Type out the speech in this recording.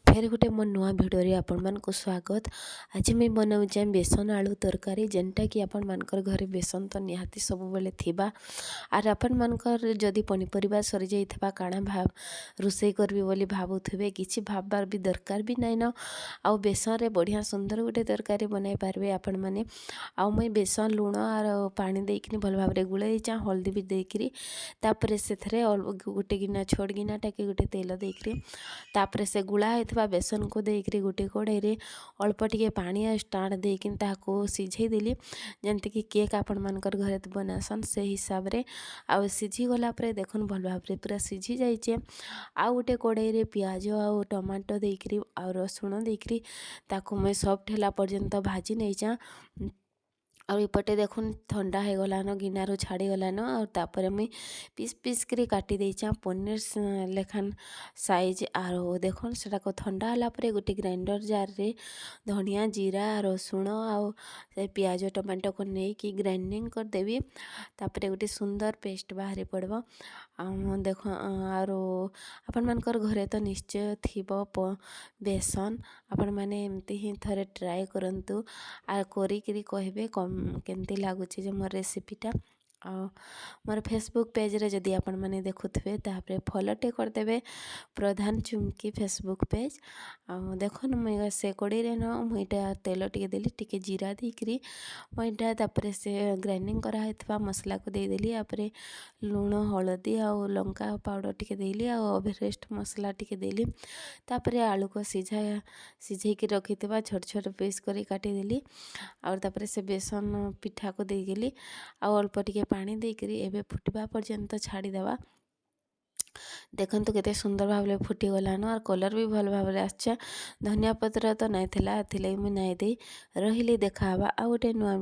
ଫେର୍ ଗୋଟେ ମୋ ନୂଆ ଭିଡ଼ିଓରେ ଆପଣମାନଙ୍କୁ ସ୍ୱାଗତ। ଆଜି ମୁଇଁ ବନାଉଛେଁ ବେସନ ଆଳୁ ତରକାରୀ, ଯେନ୍ଟାକି ଆପଣମାନଙ୍କର ଘରେ ବେସନ ତ ନିହାତି ସବୁବେଳେ ଥିବା। ଆର୍ ଆପଣମାନଙ୍କର ଯଦି ପନିପରିବା ସରିଯାଇଥିବା, କାଣା ଭାବ ରୋଷେଇ କରିବି ବୋଲି ଭାବୁଥିବେ, କିଛି ଭାବବାର ବି ଦରକାର ବି ନାଇଁନ। ଆଉ ବେସନରେ ବଢ଼ିଆ ସୁନ୍ଦର ଗୋଟେ ତରକାରୀ ବନାଇ ପାରିବେ ଆପଣମାନେ। ଆଉ ମୁଇଁ ବେସନ, ଲୁଣ ଆର୍ ପାଣି ଦେଇକିନି ଭଲ ଭାବରେ ଗୁଳେଇ ଦେଇଛେଁ, ହଳଦୀ ବି ଦେଇକିରି। ତାପରେ ସେଥିରେ ଗୋଟେ ଗିନା, ଛୋଟ ଗିନାଟାକେ ଗୋଟେ ତେଲ ଦେଇକିରି, ତାପରେ ସେ ଗୁଳା ହେଇଥିବା ବେସନକୁ ଦେଇକିରି ଗୋଟେ କଡ଼େଇରେ ଅଳ୍ପ ଟିକେ ପାଣି ଆଉ ଷ୍ଟାଣ୍ଡ ଦେଇକିନି ତାହାକୁ ସିଝେଇ ଦେଲି, ଯେମିତିକି କେକ୍ ଆପଣମାନଙ୍କର ଘରେ ବନାସନ୍ ସେ ହିସାବରେ। ଆଉ ସିଝିଗଲା ପରେ ଦେଖୁନ୍, ଭଲ ଭାବରେ ପୁରା ସିଝି ଯାଇଛେ। ଆଉ ଗୋଟେ କଡ଼େଇରେ ପିଆଜ ଆଉ ଟମାଟୋ ଦେଇକିରି ଆଉ ରସୁଣ ଦେଇକିରି ତାକୁ ମୁଇଁ ସଫ୍ଟ ହେଲା ପର୍ଯ୍ୟନ୍ତ ଭାଜି ନେଇଛେଁ। ଆଉ ଏପଟେ ଦେଖୁନ୍, ଥଣ୍ଡା ହେଇଗଲାନ, ଗିନାରୁ ଛାଡ଼ିଗଲାନ। ଆଉ ତାପରେ ମୁଇଁ ପିସ୍ ପିସ୍ କରି କାଟି ଦେଇଛେଁ ପନିର ଲେଖାନ୍ ସାଇଜ୍। ଆରୁ ଦେଖୁନ୍, ସେଟାକୁ ଥଣ୍ଡା ହେଲା ପରେ ଗୋଟେ ଗ୍ରାଇଣ୍ଡର ଜାର୍ରେ ଧନିଆ, ଜିରା, ରସୁଣ ଆଉ ସେ ପିଆଜ, ଟମାଟୋକୁ ନେଇକି ଗ୍ରାଇଣ୍ଡିଙ୍ଗ କରିଦେବି। ତାପରେ ଗୋଟେ ସୁନ୍ଦର ପେଷ୍ଟ ବାହାରି ପଡ଼ିବ। ଆଉ ଦେଖ, ଆରୁ ଆପଣମାନଙ୍କର ଘରେ ତ ନିଶ୍ଚୟ ଥିବ ବେସନ। ଆପଣମାନେ ଏମିତି ହିଁ ଥରେ ଟ୍ରାଏ କରନ୍ତୁ ଆଉ କରିକିରି କହିବେ କେମିତି ଲାଗୁଛି ଯେ ମୋର ରେସିପିଟା। ଆଉ ମୋର ଫେସବୁକ୍ ପେଜ୍ରେ ଯଦି ଆପଣମାନେ ଦେଖୁଥିବେ, ତାପରେ ଫଲୋଟେ କରିଦେବେ, ପ୍ରଧାନ ଚୁମ୍କି ଫେସବୁକ୍ ପେଜ୍। ଆଉ ଦେଖୁନ୍, ମୁଇଁ ସେ କଡ଼େଇରେ ନ ମୁଇଁ ଏଇଟା ତେଲ ଟିକେ ଦେଲି, ଟିକେ ଜିରା ଦେଇକିରି ମୁଁ ଏଇଟା ତାପରେ ସେ ଗ୍ରାଇଣ୍ଡିଙ୍ଗ କରାହେଇଥିବା ମସଲାକୁ ଦେଇଦେଲି। ତାପରେ ଲୁଣ, ହଳଦୀ ଆଉ ଲଙ୍କା ପାଉଡ଼ର ଟିକେ ଦେଲି ଆଉ ଏଭରେଷ୍ଟ ମସଲା ଟିକେ ଦେଲି। ତାପରେ ଆଳୁକୁ ସିଝେଇକି ରଖିଥିବା ଛୋଟ ଛୋଟ ପିସ୍ କରି କାଟିଦେଲି। ଆଉ ତାପରେ ସେ ବେସନ ପିଠାକୁ ଦେଇଦେଲି ଆଉ ଅଳ୍ପ ଟିକେ ପାଣି ଦେଇକିରି ଏବେ ଫୁଟିବା ପର୍ଯ୍ୟନ୍ତ ଛାଡ଼ିଦେବା। ଦେଖନ୍ତୁ, କେତେ ସୁନ୍ଦର ଭାବରେ ଫୁଟିଗଲାନ ଆର୍ କଲର୍ ବି ଭଲ ଭାବରେ ଆସିଛେ। ଧନିଆ ପତ୍ର ତ ନାଇଁ ଥିଲା, ଏଥିଲାଗି ମୁଇଁ ନାଇଁ ଦେଇ। ରହିଲି, ଦେଖା ହେବା ଆଉ ଗୋଟେ ନୂଆ